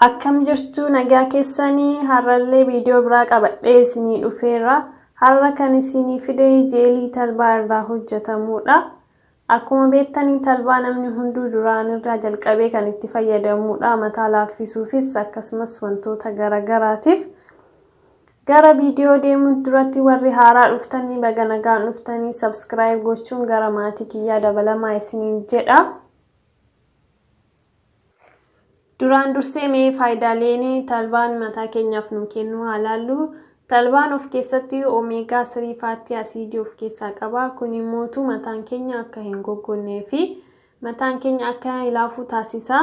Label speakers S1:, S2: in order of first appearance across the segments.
S1: Akkam jirtu nagaa keessanii har'allee viidiyoo biraa qabadhee isinii dhufeera. Har'a kan isinii fide jeelii talbaa irraa hojjetamudha. Akkuma beektanii talbaa namni hunduu duraan irraa jalqabee kan itti fayyadamudha. Mataa laaffisuufis akkasumas wantoota garaagaraatiif. Gara viidiyoo deemuun duratti warri haaraa dhuftanii baga nagaan dhuftanii subscribe gochuun gara maatii kiyyaa dabalamaa isiniin jedha. Duraan dursee mee faayidaaleen talbaan mataa keenyaaf nu kennu haa laallu. Talbaan of keessatti omega 3 fatty asiidii of keessaa qaba. Kun immootu mataan keenya akka hin goggonnee fi mataan keenya akka laafu taasisa.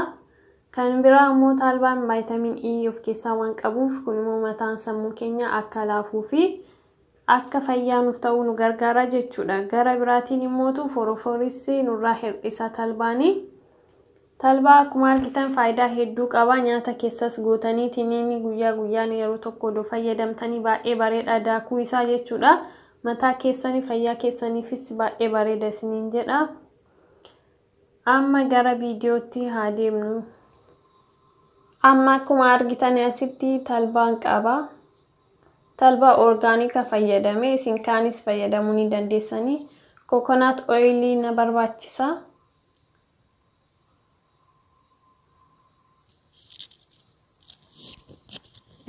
S1: Kan biraa immoo talbaan vitamin E of keessaa waan qabuuf kun immoo mataan sammuu keenya akka laafuu fi akka fayyaa nuuf ta'uu nu gargaara jechuudha. Gara biraatiin immootu forofooris nurraa hir'isa talbaanii. Talbaa akkuma argitan faayidaa hedduu qaba. Nyaata keessas gootanii tiniini guyyaa guyyaan yeroo tokko odoo fayyadamtanii baay'ee bareeda daakuu isaa jechuudha. Mataa keessanii fayyaa keessaniifis baay'ee bareeda isiniin jedha. Amma gara viidiyootti haa deemnu. Amma akkuma argitan asitti talbaan qaba. Talbaa orgaanika fayyadame isin kaanis fayyadamuu ni dandeessanii. Coconut oilii na barbaachisa.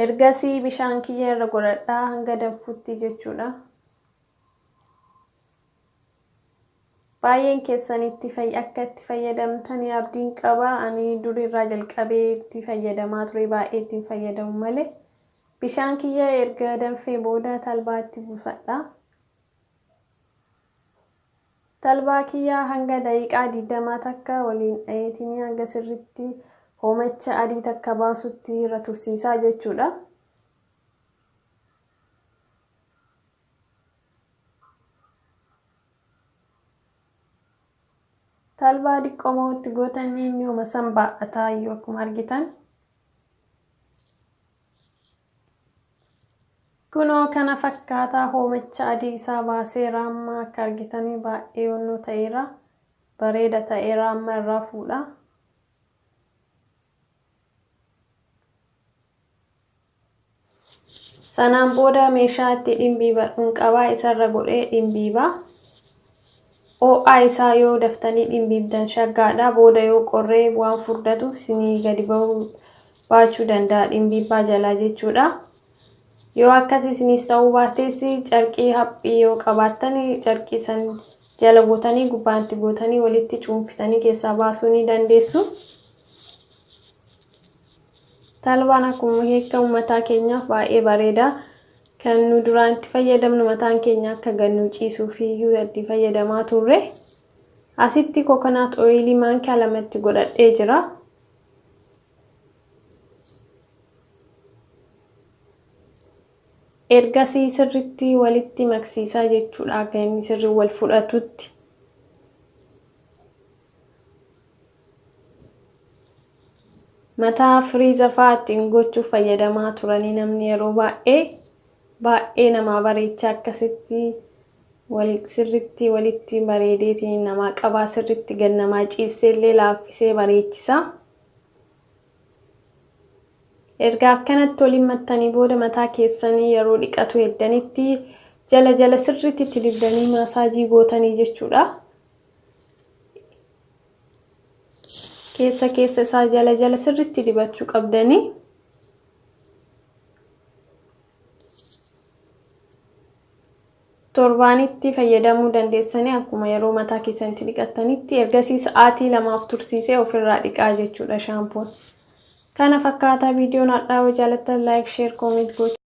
S1: Ergasii bishaan kiyya irra godhadhaa hanga danfutti jechuudha. Baay'een keessan itti akka itti fayyadamtanii abdiin qaba. Ani durirraa jalqabee itti fayyadamaa ture baay'ee ittiin fayyadamu malee. Bishaan kiyya erga danfee booda talbaa itti buufadha. Talbaa kiyyaa hanga daqiiqaa 20 takka waliin dhaheetiin hanga sirriitti hoomacha adii takka baasutti irra tursiisaa jechuudha. Talbaa diqqoomoo itti gootanii inni homa san baa'ataa iyyuu akkuma argitan. Kunoo kana fakkaataa hoomacha adii isaa baaseera amma akka argitanii baay'ee onnoo ta'eera. Bareeda ta'eera amma irraa fuudha. Sanaan booda meeshaa itti dhimbiibadhuun qabaa isarra godhee dhimbiiba. Ho'aa isaa yoo daftanii dhimbiibdan shaggaadha. Booda yoo qorree waan furdatuuf isinii gadi bahuu baachuu danda'a dhimbiibbaa jalaa jechuudha. Yoo akkas isinis ta'uu baates carqii haphii yoo qabaattan carqii san jala gootanii gubbaatti gootanii walitti cuunfitanii keessaa baasuu ni dandeessu. Talbaan akkuma beekamu mataa keenyaaf baay'ee bareeda. Kan nu duraan itti fayyadamnu mataan keenya akka gad nu ciisuuf iyyuu itti fayyadamaa turre. Asitti coconut oilii maankaa lamatti godhadhee jira. Ergasii sirritti walitti maksiisaa jechuudha akka inni sirri wal fudhatutti. Mataa firiiza fa'aa ittiin gochuuf fayyadamaa turanii namni yeroo baay'ee baay'ee namaa bareecha akkasitti wal sirritti walitti bareedeetiin namaa qabaa sirritti gad namaa ciibsee illee laaffisee bareechisa. Erga akkanatti waliin mattanii booda mataa keessanii yeroo dhiqatu heddanitti jala jala sirriitti itti dibdanii maasaajii gootanii jechuudha. Keessa keessa isaa jala jala sirriitti dibachuu qabdanii. Torbaanitti fayyadamuu dandeessanii akkuma yeroo mataa keessanitti dhiqattanitti ergasii sa'aatii 2f tursiisee ofirraa dhiqaa jechuudha shaampoon. Kana fakkaataa viidiyoon har'aa yoo jaalattan like, share, comment gochuu.